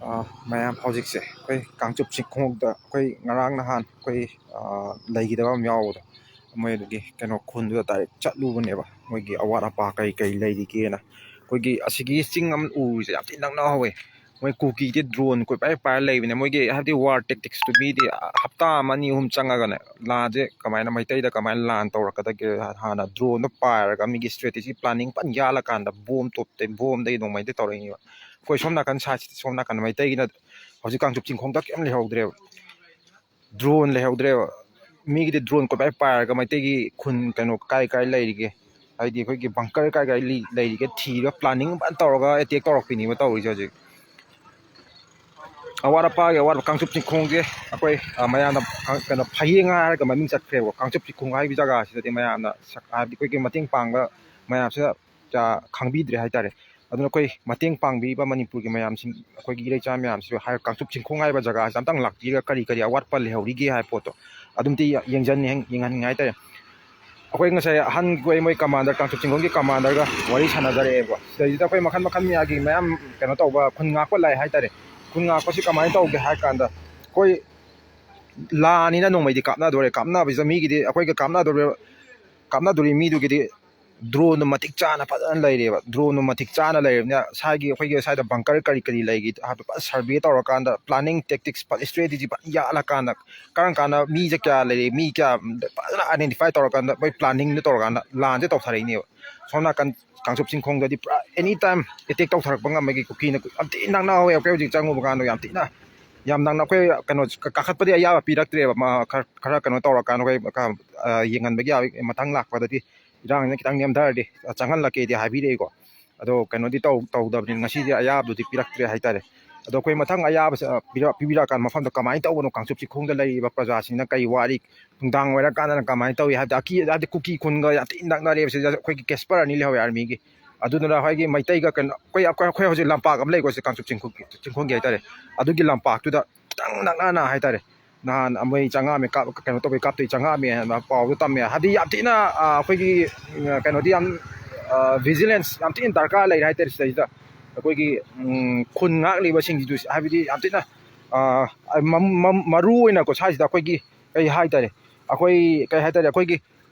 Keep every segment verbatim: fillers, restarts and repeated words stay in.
ꯑ, ꯃꯌꯥꯝ ꯍꯧꯖꯤꯛꯁꯦ ꯑꯩꯈꯣꯏ ꯀꯥꯡꯆꯨꯞ ꯆꯤꯡꯈꯣꯡꯗ ꯑꯩꯈꯣꯏ ꯉꯔꯥꯡ ꯅꯍꯥꯟ ꯑꯩꯈꯣꯏ, ꯑ, ꯂꯩꯈꯤꯗꯕ ꯑꯃ ꯌꯥꯎꯕꯗꯣ, ꯃꯣꯏ ꯑꯗꯨꯒꯤ ꯀꯩꯅꯣ ꯈꯨꯟꯗꯨꯗ direct ꯆꯠꯂꯨꯕꯅꯦꯕ, ꯃꯣꯏꯒꯤ ꯑꯋꯥꯠ ꯑꯄꯥ ꯀꯩ ꯀꯩ ꯂꯩꯔꯤꯒꯦꯅ꯫ ꯑꯩꯈꯣꯏꯒꯤ ꯑꯁꯤꯒꯤ ꯆꯤꯡ ꯑꯃ ꯎꯔꯤꯁꯦ ꯌꯥꯝ ꯊꯤ ꯅꯛꯅꯍꯧꯋꯦ꯫ ꯃꯣꯏ ꯀꯨꯀꯤꯗꯤ drone ꯀꯣꯏꯄꯥꯏ ꯄꯥꯏꯔ ꯂꯩꯕꯅꯦ꯫ ꯃꯣꯏꯒꯤ ꯍꯥꯏꯕꯗꯤ war tacticsꯇꯨ ꯃꯤꯗꯤ ꯍꯞꯇꯥ ꯑꯃ ꯑꯅꯤ ꯑꯍꯨꯝ ꯆꯪꯉꯒꯅꯦ, ꯂꯥꯟꯁꯦ ꯀꯃꯥꯏꯅ, ꯃꯩꯇꯩꯗ ꯀꯃꯥꯏꯅ ꯂꯥꯟ ꯇꯧꯔꯛꯀꯗꯒꯦ, ꯍꯥꯟꯅ droneꯗꯣ ꯄꯥꯏꯔꯒ ꯃꯤꯒꯤ strategy planning ꯐꯖꯅ ꯌꯥꯜꯂꯀꯥꯟꯗ bomb ꯇꯣꯞꯇꯩ bomꯕꯗꯒꯤ ꯅꯣꯡꯃꯩꯗꯩ ꯇꯧꯔꯛꯏꯅꯦꯕ꯫ ꯑꯩꯈꯣꯏ ꯁꯣꯝ ꯅꯥꯀꯟ sideꯁꯤꯗꯤ, ꯁꯣꯝ ꯅꯥꯀꯟ ꯃꯩꯇꯩꯒꯤꯅ ꯍꯧꯖꯤꯛ ꯀꯥꯡꯆꯨꯞ ꯆꯤꯡꯈꯣꯡꯗ ꯀꯩꯝ ꯂꯩꯍꯧꯗ꯭ꯔꯦꯕ꯫ Drone ꯂꯩꯍꯧꯗ꯭ꯔꯦꯕ꯫ ꯃꯤꯒꯤꯗꯤ drone ꯀꯣꯏꯄꯥꯏ ꯄꯥꯏꯔꯒ ꯃꯩꯇꯩꯒꯤ ꯈꯨꯟ ꯀꯩꯅꯣ ꯀꯥꯏ ꯀꯥꯏ ꯂꯩꯔꯤꯒꯦ, ꯍꯥꯏꯗꯤ ꯑꯩꯈꯣꯏꯒꯤ bunker ꯀꯥꯏ ꯀꯥꯏ ꯂꯤ-, ꯂꯩꯔꯤꯒꯦ ꯊꯤꯔꯒ planning ꯐꯖꯅ ꯇꯧꯔꯒ attack ꯇꯧꯔꯛꯄꯤꯅꯦꯕ ꯇꯧꯔꯤꯁꯦ ꯍꯧꯖꯤꯛ꯫ ꯑꯋꯥꯠ ꯑꯄꯥꯒꯤ ꯑꯋꯥꯠꯄ ꯀꯥꯡꯆꯨꯞ ꯆꯤꯡꯈꯣꯡꯁꯦ ꯑꯩꯈꯣꯏ, ꯑ, ꯃꯌꯥꯝꯅ ꯈ-, ꯀꯩꯅꯣ ꯐꯌꯦꯡ ꯍꯥꯏꯔꯒ ꯃꯃꯤꯡ ꯆꯠꯈ꯭ꯔꯦꯕꯀꯣ꯫ ꯀꯥꯡꯆꯨꯞ ꯆꯤꯡꯈꯣꯡ ꯍꯥꯏꯕ ꯖꯒꯥꯁꯤꯗꯗꯤ ꯃꯌꯥꯝꯅ ꯁꯛ-, ꯍꯥꯏꯕꯗꯤ ꯑꯩꯈꯣꯏꯒꯤ ꯃꯇꯦꯡ ꯄꯥꯡꯕ ꯃꯌꯥꯝꯁꯤꯅ ꯀꯌꯥ ꯈꯪꯕꯤꯗ꯭ꯔꯦ ꯍꯥꯏꯇꯥꯔꯦ꯫ ꯑꯗꯨꯅ ꯑꯩꯈꯣꯏ ꯃꯇꯦꯡ ꯄꯥꯡꯕꯤꯔꯤꯕ ꯃꯅꯤꯄꯨꯔꯒꯤ ꯃꯌꯥꯝꯁꯤꯡ, ꯑꯩꯈꯣꯏꯒꯤ ꯏꯔꯩꯆꯥ ꯃꯌꯥꯝꯁꯤꯁꯨ ꯍꯥꯏ, ꯀꯥꯡꯆꯨꯞ ꯆꯤꯡꯈꯣꯡ ꯍꯥꯏꯕ ꯖꯒꯥꯁꯤꯗ ꯑꯝꯇꯪ ꯂꯥꯛꯄꯤꯔꯒ ꯀꯔꯤ ꯀꯔꯤ ꯑꯋꯥꯠꯄ ꯂꯩꯍꯧꯔꯤꯒꯦ ꯍꯥꯏꯕ ꯄꯣꯠꯇꯣ ꯑꯗꯨꯝꯇ ꯌꯦꯡꯖꯟ-, ꯌꯦꯡꯍꯟꯅꯤꯡꯉꯦ ꯍꯥꯏꯇꯥꯔꯦ꯫ ꯑꯩꯈꯣꯏ ꯉꯁꯥꯏ ꯑꯍꯟꯈꯣꯏ ꯃꯣꯏ commander, ꯀꯥꯡꯆꯨꯞ ꯆꯤꯡꯈꯣꯡꯒꯤ commanderꯒ ꯋꯥꯔꯤ ꯁꯥꯟꯅꯖꯔꯛꯑꯦꯕ꯫ ꯁꯤꯗꯩꯁꯤꯗ ꯑꯩꯈꯣꯏ ꯃꯈꯜ ꯃꯈꯜ ꯃꯌꯥꯝꯒꯤ ꯃꯌꯥꯝ ꯀꯩꯅꯣ ꯇꯧꯕ, ꯈꯨꯟ ꯉꯥꯛꯄ ꯂꯥꯛꯑꯦ ꯍꯥꯏꯇꯥꯔꯦ꯫ ꯈꯨꯟ ꯉꯥꯛꯄꯁꯤ ꯀꯃꯥꯏꯅ ꯇꯧꯒꯦ ꯍꯥꯏ ꯀꯥꯟꯗ, ꯑꯩꯈꯣꯏ ꯂꯥꯟꯅꯤꯅ ꯅꯣꯡꯃꯩꯗꯤ ꯀꯥꯞꯅꯗꯣꯔꯦ꯫ ꯀꯥꯞꯅꯕꯁꯤꯗ ꯃꯤꯒꯤꯗꯤ, ꯑꯩꯈꯣꯏꯒ ꯀꯥꯞꯅꯗꯣꯔꯦ, ꯀꯥꯞꯅꯗꯣꯔꯤ ꯃꯤꯗꯨꯒꯤꯗꯤ droneꯗꯣ ꯃꯇꯤꯛ ꯆꯥꯅ ꯐꯖꯅ ꯂꯩꯔꯦꯕ꯫ Droneꯗꯣ ꯃꯇꯤꯛ ꯆꯥꯅ ꯂꯩꯔꯕꯅꯤꯅ ꯁ꯭ꯋꯥꯏꯒꯤ ꯑꯩꯈꯣꯏꯒꯤ ꯁ꯭ꯋꯥꯏꯗ bunker ꯀꯔꯤ ꯀꯔꯤ ꯂꯩꯒꯦ ꯍꯥꯏꯕꯗꯣ ꯐꯖꯅ survey ꯇꯧꯔꯀꯥꯟꯗ, planning tactics ꯐꯖꯅ strategy ꯐꯖꯅ ꯌꯥꯠꯂꯀꯥꯟꯗ, ꯀꯔꯝ ꯀꯥꯟꯗ ꯃꯤꯁꯦ ꯀꯌꯥ ꯂꯩꯔꯤ, ꯃꯤ ꯀꯌꯥ ꯐꯖꯅ identify ꯇꯧꯔꯀꯥꯟꯗ, ꯑꯩꯈꯣꯏ planningꯗꯣ ꯇꯧꯔꯀꯥꯟꯗ ꯂꯥꯟꯁꯦ ꯇꯧꯊꯔꯛꯏꯅꯦꯕ꯫ ꯁꯣꯝ ꯅꯥꯀꯟ ꯀꯥꯡꯆꯨꯞ ꯆꯤꯡꯈꯣꯡꯗꯗꯤ ꯄꯨꯔꯥ any time attack ꯇꯧꯊꯔꯛꯄ ꯉꯝꯕꯒꯤ ꯀꯨꯀꯤꯅ ꯌꯥꯝ ꯊꯤꯅ ꯅꯛꯅꯍꯧꯋꯦ꯫ ꯑꯩꯈꯣꯏ ꯍꯧꯖꯤꯛ ꯆꯪꯉꯨꯕ ꯀꯥꯟꯗ ꯌꯥꯝ ꯊꯤꯅ, ꯌꯥꯝ ꯅꯛꯅ꯫ ꯑꯩꯈꯣꯏ ꯀꯩꯅꯣ ꯀꯥꯈꯠꯄꯗꯤ ꯑꯌꯥꯕ ꯄꯤꯔꯛꯇ꯭ꯔꯦꯕ꯫ ꯃꯥ ꯈꯔ, ꯈꯔ ꯀꯩꯅꯣ ꯇꯧꯔꯀꯥꯟꯗ ꯑꯩꯈꯣꯏ ꯀ-, ꯑ, ꯌꯦꯡꯍꯟꯕꯒꯤ ꯌꯥꯕꯒꯤ ꯃꯊꯪ ꯂꯥꯛꯄꯗꯗꯤ ꯏꯔꯥꯡꯁꯤꯅ ꯈꯤꯇꯪ ꯅꯦꯝꯊꯔꯗꯤ, ꯑ, ꯆꯪꯍꯜꯂꯛꯀꯦꯗꯤ ꯍꯥꯏꯕꯤꯔꯛꯏꯀꯣ꯫ ꯑꯗꯣ ꯀꯩꯅꯣꯗꯤ ꯇꯧ-, ꯇꯧꯗꯕꯅꯤꯅ ꯉꯁꯤꯗꯤ ꯑꯌꯥꯕꯗꯨꯗꯤ ꯄꯤꯔꯛꯇ꯭ꯔꯦ ꯍꯥꯏꯇꯥꯔꯦ꯫ ꯑꯗꯣ ꯑꯩꯈꯣꯏ ꯃꯊꯪ ꯑꯌꯥꯕꯁꯦ, ꯑ, ꯄꯤꯔꯛ-, ꯄꯤꯕꯤꯔꯛꯑꯀꯥꯟꯗ ꯃꯐꯝꯗꯣ ꯀꯃꯥꯏꯅ ꯇꯧꯕꯅꯣ, ꯀꯥꯡꯆꯨꯞ ꯆꯤꯡꯈꯣꯡꯗ ꯂꯩꯔꯤꯕ ꯄ꯭ꯔꯖꯥꯁꯤꯡꯅ ꯀꯔꯤ ꯋꯥꯔꯤ, ꯅꯨꯡꯗꯥꯡ ꯑꯣꯏꯔꯀꯥꯟꯗꯅ ꯀꯃꯥꯏꯅ ꯇꯧꯏ ꯍꯥꯏꯕꯗꯤ, ꯑꯀꯤ-, ꯍꯥꯏꯕꯗꯤ ꯀꯨꯀꯤ ꯈꯨꯟꯒ ꯌꯥꯝ ꯊꯤꯅ ꯅꯛꯅꯔꯦꯕ ꯁꯤꯗ ꯑꯩꯈꯣꯏꯒꯤ Casper ꯑꯅꯤ ꯂꯩꯍꯧꯋꯦ armyꯒꯤ꯫ ꯑꯗꯨꯗꯨꯅ ꯑꯩꯈꯣꯏꯒꯤ ꯃꯩꯇꯩꯒ ꯀꯩꯅꯣ, ꯑꯩꯈꯣꯏ, ꯑꯩꯈꯣꯏ, ꯑꯩꯈꯣꯏ ꯍꯧꯖꯤꯛ ꯂꯝꯄꯥꯛ ꯑꯃ ꯂꯩꯀꯣ, ꯁꯤ ꯀꯥꯡꯆꯨꯞ ꯆꯤꯡꯈꯣꯡ-, ꯆꯤꯡꯈꯣꯡꯒꯤ ꯍꯥꯏꯇꯥꯔꯦ, ꯑꯗꯨꯒꯤ ꯂꯝꯄꯥꯛꯇꯨꯗ ꯈꯤꯇꯪ ꯅꯛꯅꯅ ꯍꯥꯏꯇꯥꯔꯦ꯫ ꯅꯍꯥꯟ ꯃꯣꯏ ꯆꯪꯉꯛꯑꯝꯃꯦ, ꯀꯥꯞ-, ꯀꯩꯅꯣ ꯇꯧꯕꯩ, ꯀꯥꯞꯇꯣꯏ ꯆꯪꯉꯛꯑꯝꯃꯦ ꯍꯥꯏꯅ ꯄꯥꯎꯗꯣ ꯇꯝꯃꯦ꯫ ꯍꯥꯏꯗꯤ ꯌꯥꯝ ꯊꯤꯅ, ꯑ, ꯑꯩꯈꯣꯏꯒꯤ, ꯑ, ꯀꯩꯅꯣꯗꯤ ꯌꯥꯝ, ꯑ, vigilance ꯌꯥꯝ ꯊꯤꯅ ꯗꯔꯀꯥꯔ ꯂꯩꯔꯦ ꯍꯥꯏꯇꯥꯔꯦ ꯁꯤꯗꯩꯁꯤꯗ꯫ ꯑꯩꯈꯣꯏꯒꯤ ꯎꯝ, ꯈꯨꯟ ꯉꯥꯛꯂꯤꯕꯁꯤꯡꯁꯤꯁꯨ, ꯍꯥꯏꯕꯗꯤ ꯌꯥꯝ ꯊꯤꯅ, ꯑ, ꯃꯝ-, ꯃꯝ-, ꯃꯔꯨ ꯑꯣꯏꯅꯀꯣ ꯁ꯭ꯋꯥꯏꯁꯤꯗ ꯑꯩꯈꯣꯏꯒꯤ ꯀꯩ ꯍꯥꯏꯇꯥꯔꯦ, ꯑꯩꯈꯣꯏ ꯀꯩ ꯍꯥꯏꯇꯥꯔꯦ, ꯑꯩꯈꯣꯏꯒꯤ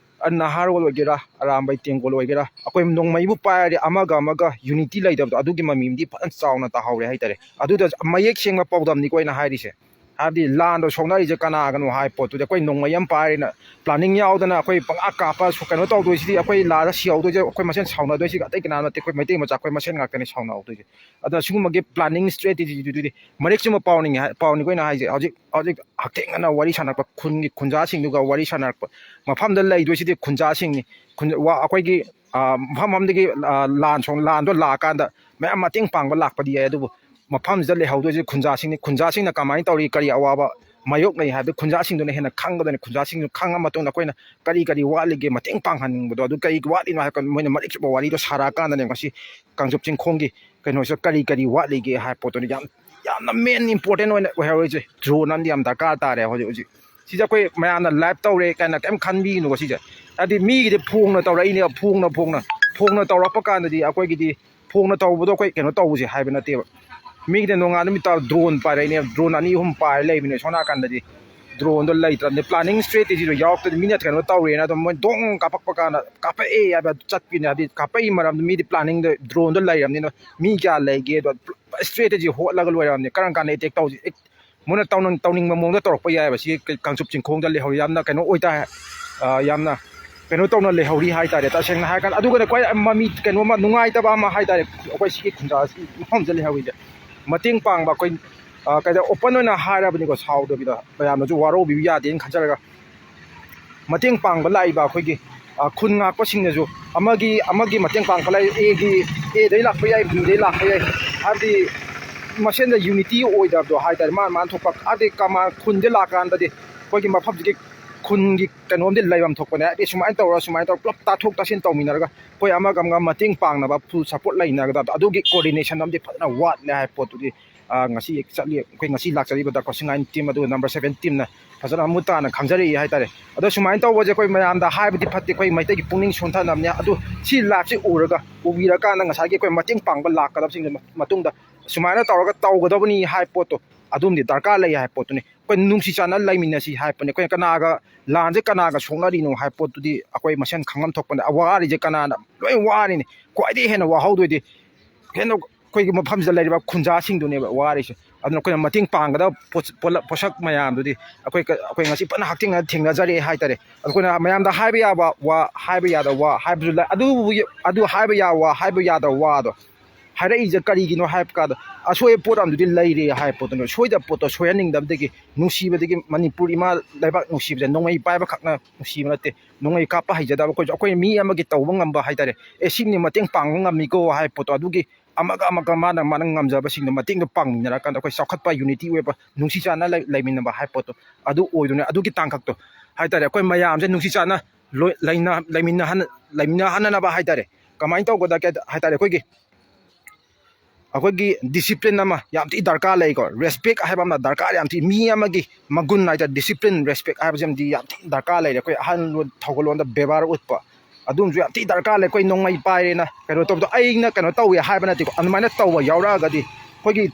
ꯅꯍꯥꯔꯣꯜ ꯑꯣꯏꯒꯦꯔꯥ, ꯑꯔꯥꯝꯕꯩ ꯇꯦꯡꯒꯣꯜ ꯑꯣꯏꯒꯦꯔꯥ, ꯑꯩꯈꯣꯏ ꯅꯣꯡꯃꯩꯕꯨ ꯄꯥꯏꯔꯗꯤ ꯑꯃꯒ ꯑꯃꯒ unity ꯂꯩꯇꯕꯗꯣ, ꯑꯗꯨꯒꯤ ꯃꯃꯤꯗꯤ ꯐꯖꯅ ꯆꯥꯎꯅ ꯇꯥꯍꯧꯔꯦ ꯍꯥꯏꯇꯥꯔꯦ꯫ ꯑꯗꯨꯗ ꯃꯌꯦꯛ ꯁꯦꯡꯕ ꯄꯥꯎꯗꯝꯅꯤꯀꯣ ꯑꯩꯅ ꯍꯥꯏꯔꯤꯁꯦ꯫ ꯍꯥꯏꯕꯗꯤ ꯂꯥꯟꯗꯣ ꯁꯣꯛꯅꯔꯤꯁꯦ ꯀꯅꯥꯒꯅꯣ ꯍꯥꯏ ꯄꯣꯠꯇꯨꯗꯤ, ꯑꯩꯈꯣꯏ ꯅꯣꯡꯃꯩ ꯑꯃ ꯄꯥꯏꯔꯦꯅ planning ꯌꯥꯎꯗꯅ ꯑꯩꯈꯣꯏ ꯄꯪꯀꯥꯞ ꯀꯥꯞꯄ ꯁꯨ-, ꯀꯩꯅꯣ ꯇꯧꯗꯣꯏꯁꯤꯗꯤ, ꯑꯩꯈꯣꯏ ꯂꯥꯟꯗ ꯁꯤꯍꯧꯗꯣꯏꯁꯦ ꯑꯩꯈꯣꯏ ꯃꯁꯦꯟ ꯁꯥꯎꯅꯗꯣꯏꯁꯤꯒ ꯑꯇꯩ ꯀꯅꯥ ꯅꯠꯇꯦ, ꯑꯩꯈꯣꯏ ꯃꯩꯇꯩ ꯃꯆꯥ ꯑꯩꯈꯣꯏ ꯃꯁꯦꯟ ꯉꯥꯛꯇꯅꯤ ꯁꯥꯎꯅꯍꯧꯗꯣꯏꯁꯦ꯫ ꯑꯗꯨꯅ ꯁꯤꯒꯨꯝꯕꯒꯤ planning strategy ꯗꯨꯗꯤ ꯃꯔꯤꯛ ꯆꯨꯝꯕ ꯄꯥꯎꯅꯤꯡꯉꯦ ꯍꯥꯏ-, ꯄꯥꯎꯅꯤꯀꯣ ꯑꯩꯅ ꯍꯥꯏꯁꯦ꯫ ꯍꯧꯖꯤꯛ, ꯍꯧꯖꯤꯛ ꯍꯛꯊꯦꯡꯅꯅ ꯋꯥꯔꯤ ꯁꯥꯟꯅꯔꯛꯄ ꯈꯨꯟꯒꯤ ꯈꯨꯟꯖꯥꯁꯤꯡꯗꯨꯒ ꯋꯥꯔꯤ ꯁꯥꯟꯅꯔꯛꯄ ꯃꯐꯝꯗ ꯂꯩꯗꯣꯏꯁꯤꯗꯤ ꯈꯨꯟꯖꯥꯁꯤꯡꯅꯤ꯫ ꯈꯨꯟ-, ꯋꯥ-, ꯑꯩꯈꯣꯏꯒꯤ, ꯑ, ꯃꯐꯝ ꯑꯃꯗꯒꯤ, ꯑ, ꯂꯥꯟ ꯁꯣꯡ-, ꯂꯥꯟꯗꯣ ꯂꯥꯛꯑꯀꯥꯟꯗ ꯃꯌꯥꯝ ꯃꯇꯦꯡ ꯄꯥꯡꯕ ꯂꯥꯛꯄꯗꯤ ꯌꯥꯏ, ꯑꯗꯨꯕꯨ ꯃꯐꯝꯁꯤꯗ ꯂꯩꯍꯧꯗꯣꯏꯁꯦ ꯈꯨꯟꯖꯥꯁꯤꯡꯅꯤ꯫ ꯈꯨꯟꯖꯥꯁꯤꯡꯅ ꯀꯃꯥꯏꯅ ꯇꯧꯔꯤ, ꯀꯔꯤ ꯑꯋꯥꯕ ꯃꯥꯌꯣꯛꯅꯩ ꯍꯥꯏꯕꯗꯨ ꯈꯨꯟꯖꯥꯁꯤꯡꯗꯨꯅ ꯍꯦꯟꯅ ꯈꯪꯒꯗꯣꯏꯅꯤ꯫ ꯈꯨꯟꯖꯥꯁꯤꯡꯗꯨ ꯈꯪꯉ ꯃꯇꯨꯡꯗ ꯑꯩꯈꯣꯏꯅ ꯀꯔꯤ ꯀꯔꯤ ꯋꯥꯠꯂꯤꯒꯦ, ꯃꯇꯦꯡ ꯄꯥꯡꯍꯟꯅꯤꯡꯕꯗꯣ ꯑꯗꯨ ꯀꯔꯤ ꯋꯥꯠꯂꯤꯅꯣ ꯍꯥꯏꯔ ꯀꯥꯟꯗ ꯃꯣꯏꯅ ꯃꯔꯤꯛ ꯆꯨꯝꯕ ꯋꯥꯔꯤꯗꯣ ꯁꯥꯔꯛꯑꯀꯥꯟꯗꯅꯦ ꯉꯁꯤ ꯀꯥꯡꯆꯨꯞ ꯆꯤꯡꯈꯣꯡꯒꯤ ꯀꯩꯅꯣꯁꯤꯗ ꯀꯔꯤ ꯀꯔꯤ ꯋꯥꯠꯂꯤꯒꯦ ꯍꯥꯏꯕ ꯄꯣꯠꯇꯨꯅꯤ ꯌꯥꯝ, ꯌꯥꯝꯅ main important ꯑꯣꯏꯅ ꯑꯣꯏꯍꯧꯔꯤꯁꯦ꯫ Drone ꯑꯃꯗꯤ ꯌꯥꯝ ꯗꯔꯀꯥꯔ ꯇꯥꯔꯦ ꯍꯧꯖꯤꯛ ꯍꯧꯖꯤꯛ꯫ ꯁꯤꯁꯦ ꯑꯩꯈꯣꯏ ꯃꯌꯥꯝꯅ live ꯇꯧꯔꯦ ꯀꯥꯏꯅ ꯀꯩꯝ ꯈꯟꯕꯤꯒꯅꯨꯀꯣ ꯁꯤꯁꯦ꯫ ꯍꯥꯏꯗꯤ ꯃꯤꯒꯤꯗꯤ ꯐꯣꯡꯅ ꯇꯧꯔꯛꯏꯅꯦꯕ, ꯐꯣꯡꯅ, ꯐꯣꯡꯅ, ꯐꯣꯡꯅ ꯇꯧꯔꯛꯄ ꯀꯥꯟꯗꯗꯤ ꯑꯩꯈꯣꯏꯒꯤꯗꯤ ꯐꯣꯡꯅ ꯇꯧꯕꯗꯣ ꯑꯩꯈꯣꯏ ꯀꯩꯅꯣ ꯇꯧꯕꯁꯦ ꯍꯥꯏꯕ ꯅꯠꯇꯦꯕ꯫ ꯃꯤꯒꯤꯗꯤ ꯅꯣꯡꯉꯥꯟ ꯅꯨꯃꯤꯠ ꯇꯥ drone ꯄꯥꯏꯔꯛꯏꯅꯦ, drone ꯑꯅꯤ ꯑꯍꯨꯝ ꯄꯥꯏꯔ ꯂꯩꯕꯅꯦ ꯁꯣꯝ ꯅꯥꯀꯟꯗꯗꯤ꯫ Droneꯗꯣ ꯂꯩꯇ꯭ꯔꯕꯅꯤ, planning strategyꯗꯣ ꯌꯥꯎꯔꯛꯇ꯭ꯔꯗꯤ ꯃꯤ ꯅꯠꯇ꯭ꯔꯒꯅ ꯇꯧꯔꯦꯅ ꯑꯗꯨꯝ ꯃꯣꯏ ꯗꯣꯡ ꯀꯥꯞꯄꯛꯄ ꯀꯥꯟꯗ ꯀꯥꯞꯄꯛꯑꯦ ꯍꯥꯏꯕ ꯆꯠꯄꯤꯅꯦ꯫ ꯍꯥꯏꯗꯤ ꯀꯥꯞꯄꯛꯏ ꯃꯔꯝꯗꯤ ꯃꯤꯗꯤ planningꯗ droneꯗꯣ ꯂꯩꯔꯕꯅꯤꯅ ꯃꯤ ꯀꯌꯥ ꯂꯩꯒꯦꯗꯣ strategy ꯍꯣꯠꯂꯒ ꯂꯣꯏꯔꯕꯅꯤ꯫ ꯀꯔꯝ ꯀꯥꯟꯗ attack ꯇꯧꯁꯤ, ꯑꯦ, ꯃꯣꯏꯅ ꯇꯧꯅꯤꯡ-, ꯇꯧꯅꯤꯡꯕ ꯃꯑꯣꯡꯗ ꯇꯧꯔꯛꯄ ꯌꯥꯏꯑꯕ꯫ ꯁꯤ ꯀꯩ-, ꯀꯥꯡꯆꯨꯞ ꯆꯤꯡꯈꯣꯡꯗ ꯂꯩꯍꯧꯔꯤ ꯌꯥꯝꯅ ꯀꯩꯅꯣ ꯑꯣꯏꯇꯥꯔꯦ, ꯑ, ꯌꯥꯝꯅ ꯀꯩꯅꯣ ꯇꯧꯅ ꯂꯩꯍꯧꯔꯤ ꯍꯥꯏꯇꯥꯔꯦ꯫ ꯇꯁꯦꯡꯅ ꯍꯥꯏꯔꯀꯥꯟꯗ ꯑꯗꯨꯒꯅꯦ ꯈ꯭ꯋꯥꯏ ꯃꯃꯤ ꯀꯩꯅꯣ ꯑꯃ ꯅꯨꯡꯉꯥꯏꯇꯕ ꯑꯃ ꯍꯥꯏꯇꯥꯔꯦ, ꯑꯩꯈꯣꯏ ꯁꯤꯒꯤ ꯈꯨꯟꯖꯥꯁꯤ ꯃꯐꯝꯁꯤꯗ ꯂꯩꯍꯧꯔꯤꯁꯦ ꯃꯇꯦꯡ ꯄꯥꯡꯕ ꯑꯩꯈꯣꯏ, ꯑ, ꯀꯩꯗ open ꯑꯣꯏꯅ ꯍꯥꯏꯔꯕꯅꯤꯀꯣ, ꯁꯥꯎꯗꯕꯤꯗ ꯃꯌꯥꯝꯅꯁꯨ ꯋꯥꯔꯧꯕꯤꯕ ꯌꯥꯗꯦꯅ ꯈꯟꯖꯔꯒ ꯃꯇꯦꯡ ꯄꯥꯡꯕ ꯂꯥꯛꯏꯕ ꯑꯩꯈꯣꯏꯒꯤ, ꯑ, ꯈꯨꯟ ꯉꯥꯛꯄꯁꯤꯡꯅꯁꯨ ꯑꯃꯒꯤ ꯑꯃꯒꯤ ꯃꯇꯦꯡ ꯄꯥꯡꯕ ꯂꯥꯛꯏ꯫ Aꯒꯤ, Aꯗꯩ ꯂꯥꯛꯄ ꯌꯥꯏ, Bꯗꯩ ꯂꯥꯛꯄ ꯌꯥꯏ, ꯍꯥꯏꯕꯗꯤ ꯃꯁꯦꯟꯗ unity ꯑꯣꯏꯗꯕꯗꯣ ꯍꯥꯏꯇꯥꯔꯦ꯫ ꯃꯥꯅ ꯃꯥꯅ ꯊꯣꯛꯄ ꯑꯗꯩ ꯀꯃꯥꯟ ꯈꯨꯟꯗ ꯂꯥꯛꯀꯥꯟꯗꯗꯤ ꯑꯩꯈꯣꯏꯒꯤ ꯃꯐꯝꯁꯤꯒꯤ ꯈꯨꯟꯒꯤ ꯀꯩꯅꯣꯝꯗꯤ ꯂꯩꯐꯝ ꯊꯣꯛꯄꯅꯦ꯫ ꯍꯥꯏꯗꯤ ꯁꯨꯃꯥꯏꯅ ꯇꯧꯔ ꯁꯨꯃꯥꯏꯅ ꯇꯧꯔ ꯄꯨꯂꯞ ꯇꯥꯊꯣꯛ ꯇꯥꯁꯤꯟ ꯇꯧꯃꯤꯟꯅꯔꯒ ꯑꯩꯈꯣꯏ ꯑꯃꯒ ꯑꯃꯒ ꯃꯇꯦꯡ ꯄꯥꯡꯅꯕ full support ꯂꯩꯅꯒꯗꯕꯗꯣ, ꯑꯗꯨꯒꯤ coordination ꯑꯃꯗꯤ ꯐꯖꯅ ꯋꯥꯠꯂꯦ ꯍꯥꯏꯕ ꯄꯣꯠꯇꯨꯗꯤ, ꯑ, ꯉꯁꯤ ꯆꯠꯂꯤ, ꯑꯩꯈꯣꯏ ꯉꯁꯤ ꯂꯥꯛꯆꯔꯤꯕ ꯗꯥ ꯀꯣꯁꯤꯡꯉꯥꯏ team ꯑꯗꯨꯒ number seven teamꯅ ꯐꯖꯅ ꯃꯃꯨꯠ ꯇꯥꯅ ꯈꯪꯖꯔꯛꯏ ꯍꯥꯏꯇꯥꯔꯦ꯫ ꯑꯗꯣ ꯁꯨꯃꯥꯏꯅ ꯇꯧꯕꯁꯦ ꯑꯩꯈꯣꯏ ꯃꯌꯥꯝꯗ ꯍꯥꯏꯕꯗꯤ ꯐꯠꯇꯦ, ꯑꯩꯈꯣꯏ ꯃꯩꯇꯩꯒꯤ ꯄꯨꯛꯅꯤꯡ ꯁꯣꯟꯊꯅꯕꯅꯦ꯫ ꯑꯗꯨ ꯁꯤ liveꯁꯤ ꯎꯔꯒ, ꯎꯕꯤꯔꯀꯥꯟꯗ ꯉꯁꯥꯏꯒꯤ ꯑꯩꯈꯣꯏ ꯃꯇꯦꯡ ꯄꯥꯡꯕ ꯂꯥꯛꯀꯗꯕꯁꯤꯡꯗꯨ ꯃꯇꯨꯡꯗ ꯁꯨꯃꯥꯏꯅ ꯇꯧꯔꯒ ꯇꯧꯒꯗꯕꯅꯤ ꯍꯥꯏꯕ ꯄꯣꯠꯇꯣ ꯑꯗꯨꯝꯗꯤ ꯗꯔꯀꯥꯔ ꯂꯩ ꯍꯥꯏꯕ ꯄꯣꯠꯇꯨꯅꯤ꯫ ꯑꯩꯈꯣꯏ ꯅꯨꯡꯁꯤ ꯆꯥꯟꯅ ꯂꯩꯃꯤꯟꯅꯁꯤ ꯍꯥꯏꯕꯅꯤ꯫ ꯑꯩꯈꯣꯏ ꯀꯅꯥꯒ ꯂꯥꯟꯁꯦ ꯀꯅꯥꯒ ꯁꯣꯛꯅꯔꯤꯅꯣ ꯍꯥꯏꯕ ꯄꯣꯠꯇꯨꯗꯤ ꯑꯩꯈꯣꯏ ꯃꯁꯦꯟ ꯈꯪꯐꯝ ꯊꯣꯛꯄꯅꯦ꯫ ꯋꯥꯔꯤꯁꯦ ꯀꯅꯥꯅ ꯂꯣꯏ ꯋꯥꯔꯤꯅꯤ꯫ ꯈ꯭ꯋꯥꯏꯗꯒꯤ ꯍꯦꯟꯅ ꯋꯥꯍꯧꯗꯣꯏꯗꯤ ꯍꯦꯟꯅ ꯑꯩꯈꯣꯏꯒꯤ ꯃꯐꯝꯁꯤꯗ ꯂꯩꯔꯤꯕ ꯈꯨꯟꯖꯥꯁꯤꯡꯗꯨꯅꯦꯕ ꯋꯥꯔꯤꯁꯦ꯫ ꯑꯗꯨꯅ ꯑꯩꯈꯣꯏꯅ ꯃꯇꯦꯡ ꯄꯥꯡꯒꯗꯕ ꯄꯣꯠ-, ꯄꯣꯠꯂꯝ-, ꯄꯣꯠꯁꯛ ꯃꯌꯥꯝꯗꯨꯗꯤ ꯑꯩꯈꯣꯏ ꯀ-, ꯑꯩꯈꯣꯏ ꯉꯁꯤ ꯐꯖꯅ ꯍꯛꯊꯦꯡꯅꯅ ꯊꯦꯡꯅꯖꯔꯦ ꯍꯥꯏꯇꯥꯔꯦ꯫ ꯑꯗꯨ ꯑꯩꯈꯣꯏꯅ ꯃꯌꯥꯝꯗ ꯍꯥꯏꯕ ꯌꯥꯕ ꯋꯥ, ꯍꯥꯏꯕ ꯌꯥꯗꯕ ꯋꯥ ꯍꯥꯏꯕꯁꯨ ꯂꯩ꯫ ꯑꯗꯨꯕꯨ, ꯑꯗꯨ ꯍꯥꯏꯕ ꯌꯥꯕ ꯋꯥ, ꯍꯥꯏꯕ ꯌꯥꯗꯕ ꯋꯥꯗꯣ ꯍꯥꯏꯔꯛꯏꯁꯦ ꯀꯔꯤꯒꯤꯅꯣ ꯍꯥꯏꯕ ꯀꯥꯟꯗ, ꯑꯁꯣꯏ ꯑꯄꯣꯠ ꯑꯃꯗꯨꯗꯤ ꯂꯩꯔꯦ ꯍꯥꯏꯕ ꯄꯣꯠꯇꯨꯅꯦ꯫ ꯁꯣꯏꯗꯕ ꯄꯣꯠꯇꯣ ꯁꯣꯏꯍꯟꯅꯤꯡꯗꯕꯗꯒꯤ, ꯅꯨꯡꯁꯤꯕꯗꯒꯤ, ꯃꯅꯤꯄꯨꯔ ꯏꯃꯥ ꯂꯩꯕꯥꯛ ꯅꯨꯡꯁꯤꯕꯁꯦ ꯅꯣꯡꯃꯩ ꯄꯥꯏꯕ ꯈꯛꯅ ꯅꯨꯡꯁꯤꯕ ꯅꯠꯇꯦ꯫ ꯅꯣꯡꯃꯩ ꯀꯥꯞꯄ ꯍꯩꯖꯗꯕ ꯑꯩꯈꯣꯏꯁꯨ, ꯑꯩꯈꯣꯏ ꯃꯤ ꯑꯃꯒꯤ ꯇꯧꯕ ꯉꯝꯕ ꯍꯥꯏꯇꯥꯔꯦ, ꯑꯦ, ꯁꯤꯅꯤ ꯃꯇꯦꯡ ꯄꯥꯡꯕ ꯉꯝꯃꯤꯀꯣ ꯍꯥꯏꯕ ꯄꯣꯠꯇꯣ, ꯑꯗꯨꯒꯤ ꯑꯃꯒ ꯑꯃꯒ ꯃꯥꯅ, ꯃꯥꯅ ꯉꯝꯖꯕꯁꯤꯡꯗꯣ ꯃꯇꯦꯡꯗꯣ ꯄꯥꯡꯃꯤꯟꯅꯔꯀꯥꯟꯗ ꯑꯩꯈꯣꯏ ꯆꯥꯎꯈꯠꯄ, unity ꯑꯣꯏꯕ, ꯅꯨꯡꯁꯤ ꯆꯥꯟꯅ ꯂꯩ-, ꯂꯩꯃꯤꯟꯅꯕ ꯍꯥꯏꯕ ꯄꯣꯠꯇꯣ ꯑꯗꯨ ꯑꯣꯏꯗꯣꯏꯅꯦ꯫ ꯑꯗꯨꯒꯤ ꯇꯥꯡꯀꯛꯇꯣ ꯍꯥꯏꯇꯥꯔꯦ, ꯑꯩꯈꯣꯏ ꯃꯌꯥꯝꯁꯦ ꯅꯨꯡꯁꯤ ꯆꯥꯟꯅ ꯂꯣꯏ-, ꯂꯩꯅ-, ꯂꯩꯃꯤꯟꯅꯍꯟ-, ꯂꯩꯃꯤꯟꯅꯍꯟꯅꯅꯕ ꯍꯥꯏꯇꯥꯔꯦ꯫ ꯀꯃꯥꯏꯅ ꯇꯧꯒꯗꯒꯦ ꯍꯥꯏꯇꯥꯔꯦ, ꯑꯩꯈꯣꯏꯒꯤ, ꯑꯩꯈꯣꯏꯒꯤ discipline ꯑꯃ ꯌꯥꯝ ꯊꯤ ꯗꯔꯀꯥꯔ ꯂꯩꯀꯣ꯫ Respect ꯍꯥꯏꯕ ꯑꯃ ꯗꯔꯀꯥꯔ ꯌꯥꯝ ꯊꯤ, ꯃꯤ ꯑꯃꯒꯤ ꯃꯒꯨꯟ ꯍꯥꯏꯇꯥꯔꯦ, discipline, respect ꯍꯥꯏꯕꯁꯤ ꯌꯥꯝ ꯊꯤ, ꯌꯥꯝ ꯊꯤ ꯗꯔꯀꯥꯔ ꯂꯩꯔꯦ꯫ ꯑꯩꯈꯣꯏ ꯑꯍꯜ ꯂꯣꯟ, ꯊꯧꯒꯜꯂꯣꯟꯗ ꯕꯦꯕꯥꯔ ꯎꯠꯄ, ꯑꯗꯨꯝꯁꯨ ꯌꯥꯝ ꯊꯤ ꯗꯔꯀꯥꯔ ꯂꯩ꯫ ꯑꯩꯈꯣꯏ ꯅꯣꯡꯃꯩ ꯄꯥꯏꯔꯦꯅ ꯀꯩꯅꯣ ꯇꯧꯕꯗꯣ ꯑꯩꯅ ꯀꯩꯅꯣ ꯇꯧꯋꯦ ꯍꯥꯏꯕ ꯅꯠꯇꯦꯀꯣ꯫ ꯑꯗꯨꯃꯥꯏꯅ ꯇꯧꯕ ꯌꯥꯎꯔꯛꯑꯒꯗꯤ ꯑꯩꯈꯣꯏꯒꯤ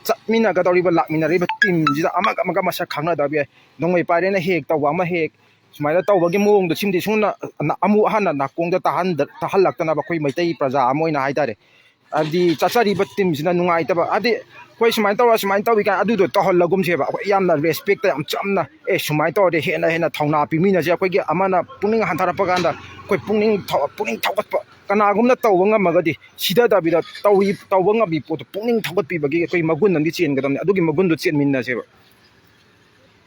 ꯆꯠꯃꯤꯟꯅꯒꯗꯧꯔꯤꯕ, ꯂꯥꯛꯃꯤꯟꯅꯔꯤꯕ teamꯁꯤꯗ ꯑꯃꯒ ꯑꯃꯒ ꯃꯁꯛ ꯈꯪꯅꯗꯕ ꯌꯥꯏ꯫ ꯅꯣꯡꯃꯩ ꯄꯥꯏꯔꯦꯅ ꯍꯦꯛ ꯇꯧꯕ ꯑꯃ ꯍꯦꯛ ꯁꯨꯃꯥꯏꯅ ꯇꯧꯕꯒꯤ ꯃꯑꯣꯡꯗꯣ ꯁꯤꯃꯗꯤ ꯁꯨꯝ ꯅ-, ꯅ-, ꯑꯃꯨꯛ ꯍꯟꯅ ꯅꯥꯀꯣꯡꯗ ꯇꯥꯍꯟꯗ-, ꯇꯥꯍꯜꯂꯛꯇꯅꯕ ꯑꯩꯈꯣꯏ ꯃꯩꯇꯩ ꯄ꯭ꯔꯖꯥ ꯑꯃ ꯑꯣꯏꯅ ꯍꯥꯏꯇꯥꯔꯦ꯫ ꯍꯥꯏꯕꯗꯤ ꯆꯠꯆꯔꯤꯕ teamꯁꯤꯅ ꯅꯨꯡꯉꯥꯏꯇꯕ, ꯍꯥꯏꯕꯗꯤ ꯑꯩꯈꯣꯏ ꯁꯨꯃꯥꯏꯅ ꯇꯧꯔ ꯁꯨꯃꯥꯏꯅ ꯇꯧꯏ ꯀꯥꯏꯅ ꯑꯗꯨꯗꯣ ꯇꯧꯍꯜꯂꯒꯨꯝꯁꯦꯕ꯫ ꯑꯩꯈꯣꯏ ꯌꯥꯝꯅ respectꯇ ꯌꯥꯝ ꯆꯝꯅ, "ꯑꯦ, ꯁꯨꯃꯥꯏꯅ ꯇꯧꯔꯗꯤ ꯍꯦꯟꯅ ꯍꯦꯟꯅ ꯊꯧꯅꯥ ꯄꯤꯃꯤꯟꯅꯁꯦ"꯫ ꯑꯩꯈꯣꯏꯒꯤ ꯑꯃꯅ ꯄꯨꯛꯅꯤꯡ ꯍꯟꯊꯔꯛꯄ ꯀꯥꯟꯗ ꯑꯩꯈꯣꯏ ꯄꯨꯛꯅꯤꯡ ꯊꯧ-, ꯄꯨꯛꯅꯤꯡ ꯊꯧꯒꯠꯄ, ꯀꯅꯥꯒꯨꯝꯅ ꯇꯧꯕ ꯉꯝꯃꯒꯗꯤ ꯁꯤꯊꯗꯕꯤꯗ ꯇꯧꯏ-, ꯇꯧꯕ ꯉꯝꯃꯤ ꯄꯣꯠꯇꯣ ꯄꯨꯛꯅꯤꯡ ꯊꯧꯒꯠꯄꯤꯕꯒꯤ ꯑꯩꯈꯣꯏ ꯃꯒꯨꯟ ꯑꯃꯗꯤ ꯆꯦꯟꯒꯗꯕꯅꯤ꯫ ꯑꯗꯨꯒꯤ ꯃꯒꯨꯟꯗꯣ ꯆꯦꯟꯃꯤꯟꯅꯁꯦꯕ꯫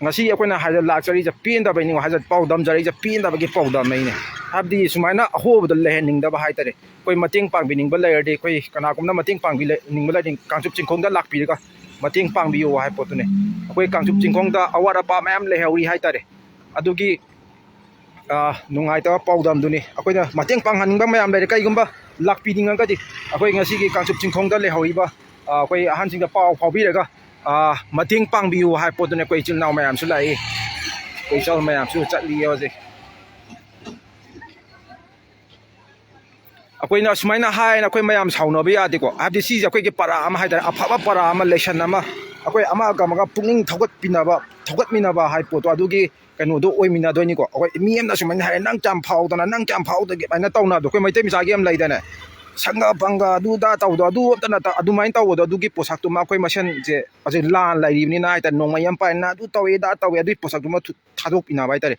ꯉꯁꯤ ꯑꯩꯈꯣꯏꯅ ꯍꯥꯏꯗ ꯂꯥꯛꯆꯔꯤꯁꯦ ꯄꯦꯟꯗꯕꯩꯅꯤꯉꯣ ꯍꯥꯏꯗ ꯄꯥꯎꯗꯝꯖꯔꯛꯏꯁꯦ ꯄꯦꯟꯗꯕꯒꯤ ꯄꯥꯎꯗꯝ ꯑꯩꯅꯦ꯫ ꯍꯥꯏꯕꯗꯤ ꯁꯨꯃꯥꯏꯅ ꯑꯍꯣꯕꯗ ꯂꯩꯍꯟꯅꯤꯡꯗꯕ ꯍꯥꯏꯇꯥꯔꯦ꯫ ꯑꯩꯈꯣꯏ ꯃꯇꯦꯡ ꯄꯥꯡꯕꯤꯅꯤꯡꯕ ꯂꯩꯔꯗꯤ, ꯑꯩꯈꯣꯏ ꯀꯅꯥꯒꯨꯝꯕꯅ ꯃꯇꯦꯡ ꯄꯥꯡꯕꯤꯅꯤꯡꯕ ꯂꯩꯔꯗꯤ ꯀꯥꯡꯆꯨꯞ ꯆꯤꯡꯈꯣꯡꯗ ꯂꯥꯛꯄꯤꯔꯒ ꯃꯇꯦꯡ ꯄꯥꯡꯕꯤꯌꯨ ꯍꯥꯏꯕ ꯄꯣꯠꯇꯨꯅꯦ꯫ ꯑꯩꯈꯣꯏ ꯀꯥꯡꯆꯨꯞ ꯆꯤꯡꯈꯣꯡꯗ ꯑꯋꯥꯠ ꯑꯄꯥ ꯃꯌꯥꯝ ꯂꯩꯍꯧꯔꯤ ꯍꯥꯏꯇꯥꯔꯦ꯫ ꯑꯗꯨꯒꯤ ꯑ, ꯅꯨꯡꯉꯥꯏꯇꯕ ꯄꯥꯎꯗꯝꯗꯨꯅꯤ꯫ ꯑꯩꯈꯣꯏꯅ ꯃꯇꯦꯡ ꯄꯥꯡꯍꯟꯅꯤꯡꯕ ꯃꯌꯥꯝ ꯂꯩꯔꯦ꯫ ꯀꯩꯒꯨꯝꯕ ꯂꯥꯛꯄꯤꯅꯤꯡꯉꯒꯗꯤ ꯑꯩꯈꯣꯏ ꯉꯁꯤꯒꯤ ꯀꯥꯡꯆꯨꯞ ꯆꯤꯡꯈꯣꯡꯗ ꯂꯩꯍꯧꯔꯤꯕ, ꯑ, ꯑꯩꯈꯣꯏ ꯑꯍꯟꯁꯤꯡꯗ ꯄꯥꯎ ꯐꯥꯎꯕꯤꯔꯒ, ꯑ, ꯃꯇꯦꯡ ꯄꯥꯡꯕꯤꯌꯨ ꯍꯥꯏꯕ ꯄꯣꯠꯇꯨꯅꯤ꯫ ꯑꯩꯈꯣꯏ ꯏꯆꯤꯜ ꯏꯅꯥꯎ ꯃꯌꯥꯝꯁꯨ ꯂꯥꯛꯏ, ꯑꯩꯈꯣꯏ ꯏꯆꯜ ꯃꯌꯥꯝꯁꯨ ꯆꯠꯂꯤꯌꯦ ꯍꯧꯖꯤꯛ꯫ ꯑꯩꯈꯣꯏꯅ ꯁꯨꯃꯥꯏꯅ ꯍꯥꯏꯅ ꯑꯩꯈꯣꯏ ꯃꯌꯥꯝ ꯁꯥꯎꯅꯕ ꯌꯥꯗꯦꯀꯣ꯫ ꯍꯥꯏꯕꯗꯤ ꯁꯤꯁꯦ ꯑꯩꯈꯣꯏꯒꯤ ꯄꯔꯥ ꯑꯃ ꯍꯥꯏꯇꯥꯔꯦ, ꯑꯐꯕ ꯄꯔꯥ ꯑꯃ, ꯂꯦꯁꯟ ꯑꯃ, ꯑꯩꯈꯣꯏ ꯑꯃꯒ ꯑꯃꯒ ꯄꯨꯛꯅꯤꯡ ꯊꯧꯒꯠꯄꯤꯅꯕ, ꯊꯧꯒꯠꯃꯤꯟꯅꯕ ꯍꯥꯏꯕ ꯄꯣꯠꯇꯣ ꯑꯗꯨꯒꯤ ꯀꯩꯅꯣꯗꯣ ꯑꯣꯏꯃꯤꯟꯅꯗꯣꯏꯅꯤꯀꯣ꯫ ꯑꯩꯈꯣꯏ ꯃꯤ ꯑꯃꯅ ꯁꯨꯃꯥꯏꯅ ꯍꯥꯏꯔꯦ, "ꯅꯪ ꯀꯌꯥꯝ ꯐꯥꯎꯗꯅ, ꯅꯪ ꯀꯌꯥꯝ ꯐꯥꯎꯗꯒꯦ?" ꯑꯗꯨꯃꯥꯏꯅ ꯇꯧꯅꯕꯗꯣ ꯑꯩꯈꯣꯏ ꯃꯩꯇꯩ ꯃꯆꯥꯒꯤ ꯑꯃ ꯂꯩꯗꯅꯦ, ꯁꯪꯒ ꯄꯪꯒ ꯑꯗꯨ ꯑꯗꯥ ꯇꯧꯕꯗꯣ, ꯑꯗꯨ ꯑꯝꯇ ꯅꯠꯇ-, ꯑꯗꯨꯃꯥꯏꯅ ꯇꯧꯕꯗꯣ ꯑꯗꯨꯒꯤ ꯄꯣꯠꯁꯛꯇꯨꯃ ꯑꯩꯈꯣꯏ ꯃꯁꯦꯟꯁꯦ ꯍꯧꯖꯤꯛ ꯂꯥꯟ ꯂꯩꯔꯤꯕꯅꯤꯅ ꯍꯥꯏꯇꯥꯔꯦ, ꯅꯣꯡꯃꯩ ꯑꯃ ꯄꯥꯏꯔꯦ, "ꯅꯪ ꯑꯗꯨ ꯇꯧꯋꯦ ꯑꯗꯥ ꯇꯧꯋꯦ", ꯑꯗꯨꯒꯤ ꯄꯣꯠꯁꯛꯇꯨꯃ ꯊꯨ-, ꯊꯥꯗꯣꯛꯄꯤꯅꯕ ꯍꯥꯏꯇꯥꯔꯦ꯫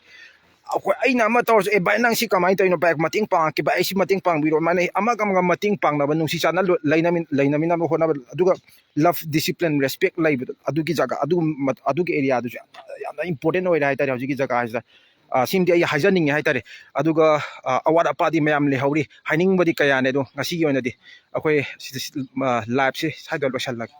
ꯑꯩꯈꯣꯏ, ꯑꯩꯅ ꯑꯃ ꯇꯧꯔꯁꯨ, "ꯑꯦ ꯚꯥꯏ, ꯅꯪ ꯁꯤ ꯀꯃꯥꯏꯅ ꯇꯧꯔꯤꯅꯣ? ꯚꯥꯏ, ꯃꯇꯦꯡ ꯄꯥꯡꯉꯛꯀꯦ ꯚꯥꯏ, ꯑꯩ ꯁꯤ ꯃꯇꯦꯡ ꯄꯥꯡꯕꯤꯔꯣ", ꯑꯗꯨꯃꯥꯏꯅ ꯑꯃꯒ ꯑꯃꯒ ꯃꯇꯦꯡ ꯄꯥꯡꯅꯕ, ꯅꯨꯡꯁꯤ ꯆꯥꯟꯅ ꯂꯣ-, ꯂꯩꯅꯃꯤꯟ-, ꯂꯩꯅꯃꯤꯟꯅꯕ ꯍꯣꯠꯅꯕ, ꯑꯗꯨꯒ love, discipline, respect ꯂꯩꯕꯗꯣ ꯑꯗꯨꯒꯤ ꯖꯒꯥ, ꯑꯗꯨꯒꯨꯝꯕ, ꯑꯗꯨꯒꯤ areaꯗꯨꯁꯨ ꯌꯥꯝ, ꯌꯥꯝꯅ important ꯑꯣꯏꯔꯦ ꯍꯥꯏꯇꯥꯔꯦ ꯍꯧꯖꯤꯛꯀꯤ ꯖꯒꯥꯁꯤꯗ꯫ ꯑ, ꯁꯤꯃꯗꯤ ꯑꯩ ꯍꯥꯏꯖꯅꯤꯡꯉꯦ ꯍꯥꯏꯇꯥꯔꯦ꯫ ꯑꯗꯨꯒ, ꯑ, ꯑꯋꯥꯠ ꯑꯄꯥꯗꯤ ꯃꯌꯥꯝ ꯂꯩꯍꯧꯔꯤ, ꯍꯥꯏꯅꯤꯡꯕꯗꯤ ꯀꯌꯥꯅꯦ꯫ ꯑꯗꯣ ꯉꯁꯤꯒꯤ ꯑꯣꯏꯅꯗꯤ ꯑꯩꯈꯣꯏ ꯁꯤꯗ, ꯁꯤ-, ꯑ, liveꯁꯦ ꯁ꯭ꯋꯥꯏꯗ ꯂꯣꯏꯁꯤꯜꯂꯒꯦ꯫